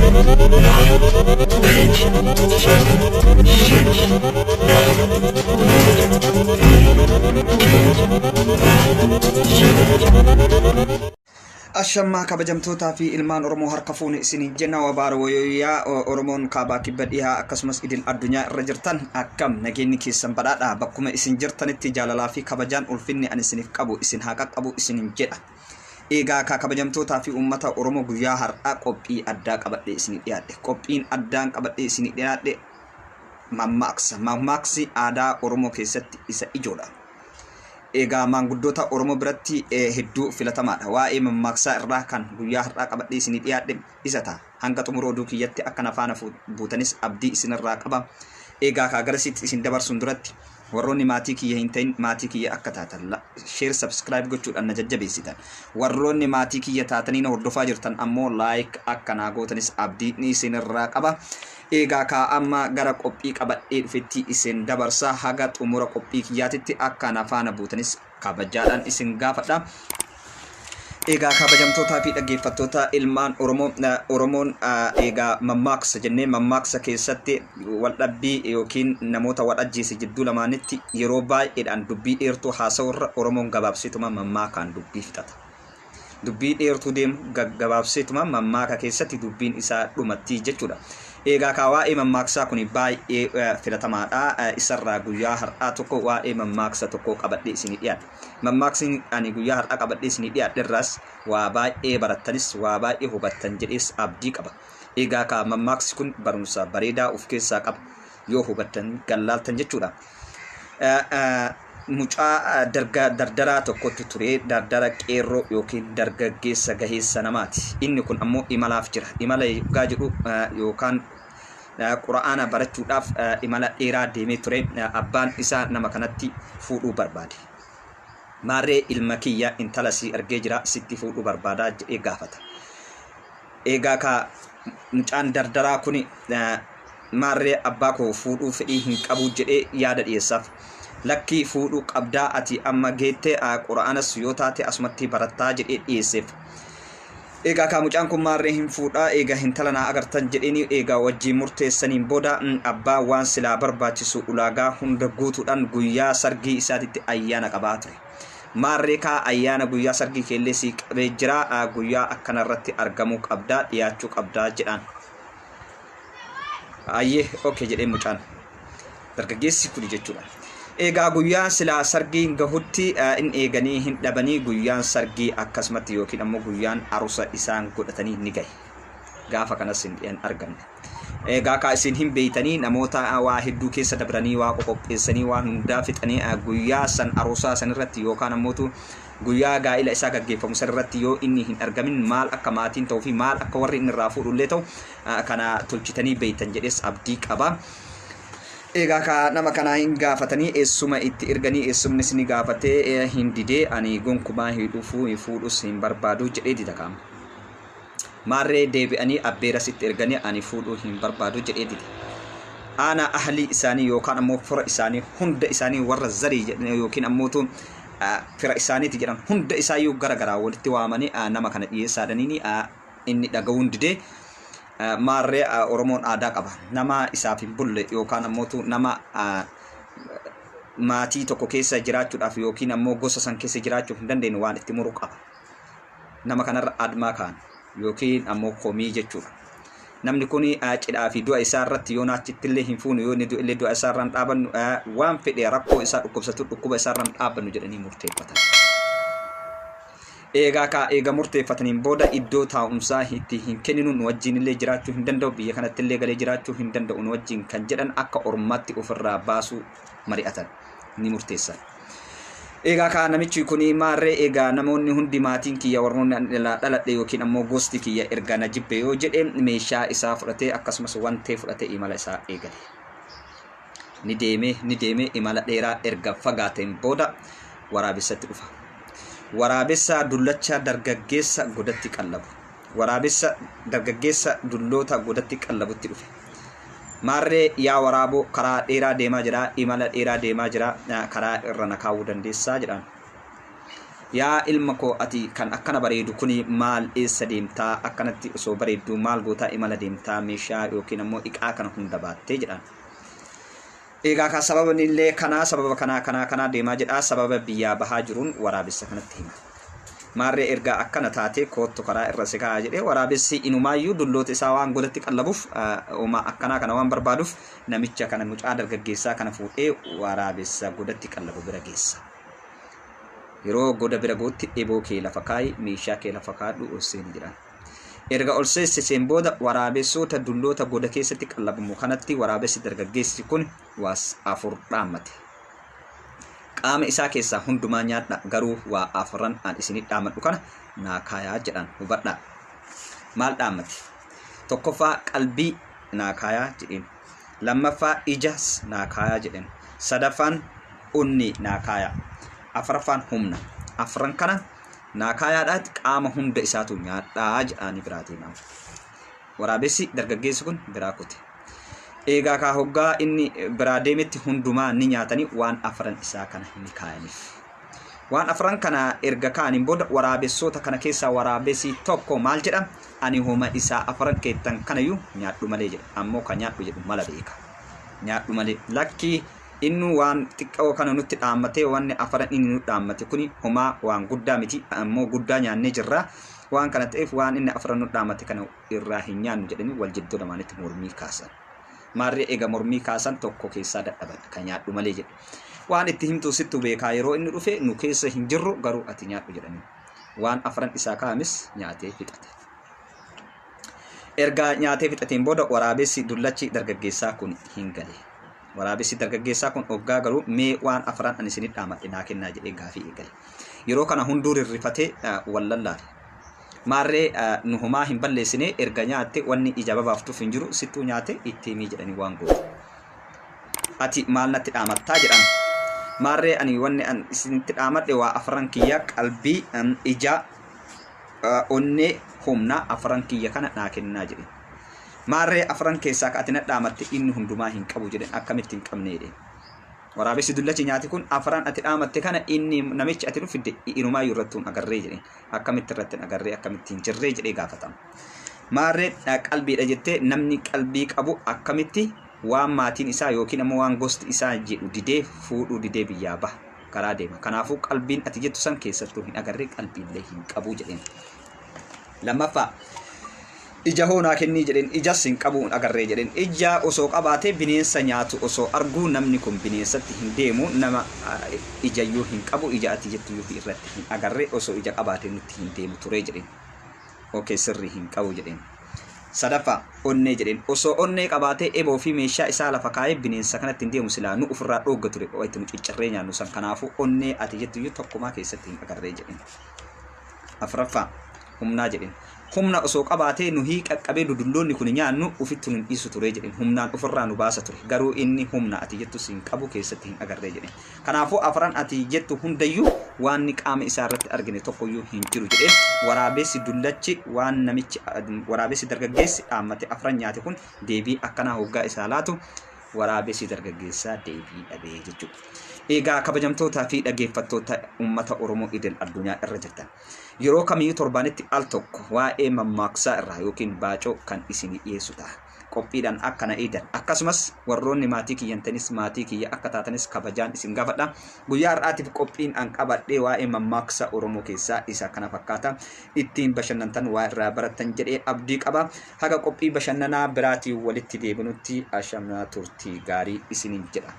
9, 8, 7, 6, 5, 4, 3, 2, 1, 0. Ashammaa kabajamtootaa fi ilmaan Oromoo harka fuune isiniin jenna wabaara wayoyyaa Oromoon kaabaa kibba dhihaa akkasumas idil addunyaa irra jirtan akkam nageenyi keessan badhaadha bakkuma isin jirtanitti jaalalaa fi kabajaan ulfinni ani isiniif qabu isin haa qaqqabu isiniin jedha. Egaa kaa kabajamtootaa fi uummata Oromoo guyyaa har'aa qophii addaa qabadhee isinii dhiyaadhe. Qophiin addaan qabadhee isinii dhiyaadhe mammaaksa. Mammaaksi aadaa Oromoo keessatti isa ijoodha. Egaa maanguddoota Oromoo biratti hedduu filatamaadha. Waa'ee mammaaksaa irraa kan guyyaa har'aa qabadhee isinii dhiyaadhe isa ta'a. Hanga xumura oduu kiyyatti akka na faana buutanis abdii isinirraa qaba. Egaa kaa garasitti isin dabarsuun duratti warroonni maatii kiyya hin ta'in maatii kiyya akka taatan share subscribe gochuudhaan na jajjabeessitan. Warroonni maatii kiyya taatanii na hordofaa jirtan ammoo like akka naa gootanis abdii isinirraa qaba. Egaa kaa amma gara qophii qabadhee dhufetti isin dabarsa haga xumura qophii kiyyaatitti akka na faana buutanis kabajaadhaan isin gaafadha. Egaa kabajamtootaa fi dhaggeeffattoota ilmaan Oromoo Oromoon egaa mammaaksa jennee mammaaksa keessatti waldhabbii yookiin namoota wal ajjeese jidduu lamaanitti yeroo baay'eedhaan dubbii dheertuu haasa'urra Oromoon gabaabseetuma mammaakaan dubbii fixata. Dubbii dheertuu deemu gaggabaabseetuma mammaaka keessatti dubbiin isaa dhumatti jechuudha. Egaa kaa waa'ee mammaaksaa kun baay'ee filatamaadha. Isarraa guyyaa har'aa tokko waa'ee mammaaksa tokko qabadhee isinii dhiyaadhe. Mammaaksi ani guyyaa har'aa qabadhee isinii dhiyaadhe irraas waa baay'ee barattanis waa baay'ee hubattan jedhees abdii qaba. Egaa kaa mammaaksi kun barumsa bareedaa of keessaa qaba. Yoo hubattan gallaaltan jechuudha. Mucaa dardaraa tokkotu ture dardara qeerroo yookiin dargaggeessa gaheessa namaati. Inni kun ammoo imalaaf jira. Imala yoggaa jedhu yookaan qura'aana barachuudhaaf imala dheeraa deemee ture. Abbaan isaa nama kanatti fuudhuu barbaade. Maarree ilma kiyya intala sii argee jira sitti fuudhuu barbaadaa jedhee gaafata. Egaa kaa mucaan dardaraa kun maarree abbaa koo fuudhuu fedhii hin qabu jedhee yaada dhiyeessaaf. Lakkii fuudhuu qabdaa ati amma geette qura'aanas yoo taate asumatti barattaa jedhee dhiyeesseef. Egaa kaa mucaan kun maarree hin fuudhaa egaa intala naa agartan jedheeni egaa wajjin murteessaniin booda abbaa waan silaa barbaachisu ulaagaa hunda guutuudhaan guyyaa sargii isaatitti ayyaana qabaa ture. Maarree kaa ayyaana guyyaa sargii keellee sii qabee jira guyyaa akkana irratti argamuu qabdaa dhiyaachuu qabdaa jedhaan. Ayyee okay jedhee mucaan. Dargaggeessi kuni jechuudha. Egaa guyyaan silaa sargiin gahutti in eeganii hin dhabanii guyyaan sargii akkasumatti yookiin ammoo guyyaan arusa isaan godhatanii ni gahe. Gaafa kanas hin argamne. Egaa kaa isin hin beeytanii namoota waa hedduu keessa dabranii waa qoqopheessanii waan hundaa fixanii guyyaa san arusaa san irratti yookaan ammootu guyyaa gaa'ila isaa gaggeeffamu san irratti yoo inni hin argamin maal akka maatiin ta'uu fi maal akka warri inni irraa fuudhu illee ta'u kana tolchitanii beeytan jedhees abdii qaba. Egaa kaa nama kanaa hin gaafatanii eessuma itti erganii eessumnis ni gaafatee hin didee ani gonkumaa hin dhufuu hin fuudhus hin barbaadu jedhee dida kaama. Maarree deebi'anii abbeeras itti erganii ani fuudhuu hin barbaadu jedhee dide. Aanaa ahlii isaanii yookaan ammoo fira isaanii hunda isaanii warra zarii yookiin ammootu fira isaaniiti jedhan hunda isaayyuu gara garaa walitti waamanii nama kana dhiyeessaadhaniini inni dhaga'uun didee maarree Oromoon aadaa qaba. Nama isaaf hin bulle yookaan ammootu nama maatii tokko keessa jiraachuudhaaf yookiin ammoo gosa san keessa jiraachuuf hin dandeenye waan itti muru qaba. Nama kanarra admaa kaan yookiin ammoo komii jechuudha. Namni kun cidhaa fi du'a isaa irratti yoo naachitti illee hin fuunu yoo inni du'e illee du'a isaa irra hin dhaabannu waan fedhe rakkoo isaa dhukkubsatu dhukkuba isaa irra hin dhaabannu jedhanii murteeffatan. Eegaa kaa eega murteeffataniin booda iddoo taa'umsaa itti hin kenninu nu wajjin illee jiraachuu hin danda'u biyya kanatti illee galee jiraachuu hin danda'u nu wajjin kan jedhan akka ormaatti ofirraa baasuu mari'atan ni murteessan. Egaa kaa namichi kun maarree egaa namoonni hundi maatiin kiyya warroonni ani dhaladhe yookiin ammoo gosti kiyya erga na jibbe yoo jedhe meeshaa isaa fudhatee akkasumas wantee fudhatee imala isaa eegale. Ni deemee ni deemee imala dheeraa erga fagaateen booda waraabessatti dhufa. Waraabessa dullacha dargaggeessa godatti qallabu. Waraabessa dargaggeessa dulloota godatti qallabutti dhufe. Maarree yaa waraaboo karaa dheeraa deemaa jira imala dheeraa deemaa jira karaa irra na kaawuu dandeessaa jedhaan. Yaa ilma koo, ati kan akkana bareedu kuni maal, eessa deemtaa? Akkanatti osoo bareedduu maal gootaa imala deemtaa, meeshaa yookiin ammoo iqaa kana hunda baattee jedhaan. Egaa kan sababni illee kanaa, sababa kanaa kanaa kanaa deemaa jedhaa, sababa biyyaa bahaa jiruun waraabessa kanatti hima. Maarree ergaa akkana taate koottu karaa irra si kaa'a jedhee, waraabessi inumaayyuu dulloota isaa waan godatti qallabuuf, uumaa akkanaa kana waan barbaaduuf, namicha kana, mucaa dargaggeessaa kana fuudhee waraabessa godatti qallabu bira geessa. Yeroo goda bira gootti, "Eboo kee lafa kaayi, meeshaa kee lafa kaadhu, ol seeni," jedhaan. Erga ol seessiseen booda waraabessoota dulloota goda keessatti qallabamu kanatti waraabessi dargaggeessi kun waas afur dhaammate. "Qaama isaa keessaa hundumaa nyaadha, garuu waa afran an isinit dhaamadhu kana naa kaayaa," jedhaan. Hubadhaa. Maal dhaammate? Tokkoffaa qalbii naa kaayaa jedheen. Lammaffaa ijas naa kaayaa jedheen. Sadaffaan onni naa kaayaa. Afraffaan humna. Afran kana naa kaayaadhaatti qaama hunda isaatu nyaadhaa jedhaanii biraa deeman. Waraabessi dargaggeessi kun biraa kute. Eegaa kaa hoggaa inni biraa deemetti hundumaa ni nyaatanii waan afran isaa kana ni kaayaniif. Waan afran kana erga kaaniin booda waraabessoota kana keessaa waraabessi tokko maal jedha? "Ani homa isaa afran keettan kanayyuu nyaadhu malee," jedha. Ammoo kan nyaadhu jedhu mala beeka. Nyaadhu malee. "Lakkii, inni waan xiqqoo kana nutti dhaammatee, wanni afran inni nu dhaammate kuni homaa waan guddaa miti, ammoo guddaa nyaannee jirra. Waan kana ta'eef waan inni afran nu dhaammate kana irraa hin nyaannu," jedhanii wal jidduu lamaanitti mormii kaasan. Maarree eega mormii kaasan tokko keessaa dadhaban, kan nyaadhu malee jedhe. "Waan itti himtu sittu beekaa, yeroo inni dhufe nu keessa hin jirru, garuu ati nyaadhu," jedhanii. Waan afran isaa kaa'amis nyaatee fixate. Erga nyaatee fixateen booda waraabessi dullachi dargaggeessaa kun hin gale. Waraabessi dargaggeessaa kun hoggaa garuu, "Mee waan afran ani isinit dhaamadhe naa kennaa," jedhee gaafii eegale. Yeroo kana hunduu rirrifatee wal lallaale. "Maarree nu homaa hin balleessine, erga nyaatte wanni ija babaaftuuf hin jiru, sittuu nyaate itti himii," jedhanii waan goote. "Ati maal natti dhaamattaa?" jedhan. "Maarree ani wanni an isinitti dhaamadhe waa afran kiyya, qalbii, ija, onnee, humna, afran kiyya kana naa kennaa," jedhe. "Maarree afran keessaa ka ati na dhaamatte inni hundumaa hin qabu," jedhe. "Akkamitti hin qabne?" jedhe. Waraabessi dullachi nyaati kun, "Afran ati dhaamatte kana inni namichi ati dhufidde inumaayyuu irratti hin agarree," jedhe. "Akkamitti irratti hin agarree, akkamitti hin jirree?" jedhee gaafatama. "Maarree qalbiidha jettee, namni qalbii qabu akkamitti waan maatiin isaa yookiin ammoo waan gosti isaa jedhu didee, fuudhuu didee biyyaa baha, karaa deema? Kanaafuu qalbiin ati jettu san keessattuu hin agarree, qalbiillee hin qabu," jedheen. Lammaffaa ija hoonaa kennii jedheen. "Ijas hin qabu, hin agarree," jedheen. "Ija osoo qabaatee bineensa nyaatu osoo arguu namni kun bineensatti hin deemu. Nama ijayyuu hin qabu, ija ati jettuyyuu irratti hin agarree, osoo ija qabaatee nutti hin deemu ture," jedheen. "Okay, sirrii, hin qabu," jedheen. Sadaffaa onnee jedheen. "Osoo onnee qabaatee eboo fi meeshaa isaa lafa kaa'ee bineensa kanatti hin deemu, silaa nu ofirraa dhoogga ture itti nu ciccirree nyaannu san. Kanaafuu onnee ati jettuyyuu tokkumaa keessatti hin agarree," jedheen. Afuraffaa humnaa jedheen. "Humna osoo qabaatee nu hii qaqqabee dudulloonni kun nyaannu ufitti nu dhiisu ture," jedheen. "Humnaan ofirraa nu baasa ture. Garuu inni humna ati jettu hin qabu, keessatti hin agarree," jedheen. "Kanaafuu afran ati jettu hundayyuu waan qaama isaa irratti argine tokkoyyuu hin jiru," jedheen. Waraabessi dullachi waan namichi waraabessi dargaggeessi dhaammate afran nyaate kun deebii akkanaa hoggaa isaa laatu, waraabessi dargaggeessaa deebii dhabee jechuudha. Egaa kabajamtootaa fi dhaggeeffattoota uummata Oromoo idil addunyaa irra jirtan, yeroo kamiyyuu torbaanitti al tokko waa'ee mammaaksaa irraa yookiin baacoo kan isinii dhiyeessu ta'a. Qophiidhaan akka na eegan, akkasumas warroonni maatii kiyyantanis maatii kiyya akka taatanis kabajaan isin gaafadha. Guyyaa har'aatiif qophiin an qabadhee waa'ee mammaaksa Oromoo keessaa isa kana fakkaata. Ittiin bashannantan, waa irraa barattan jedhee abdii qaba. Haga qophii bashannanaa biraatiin walitti deebinutti ashamaa, turtii gaarii isiniin jedha.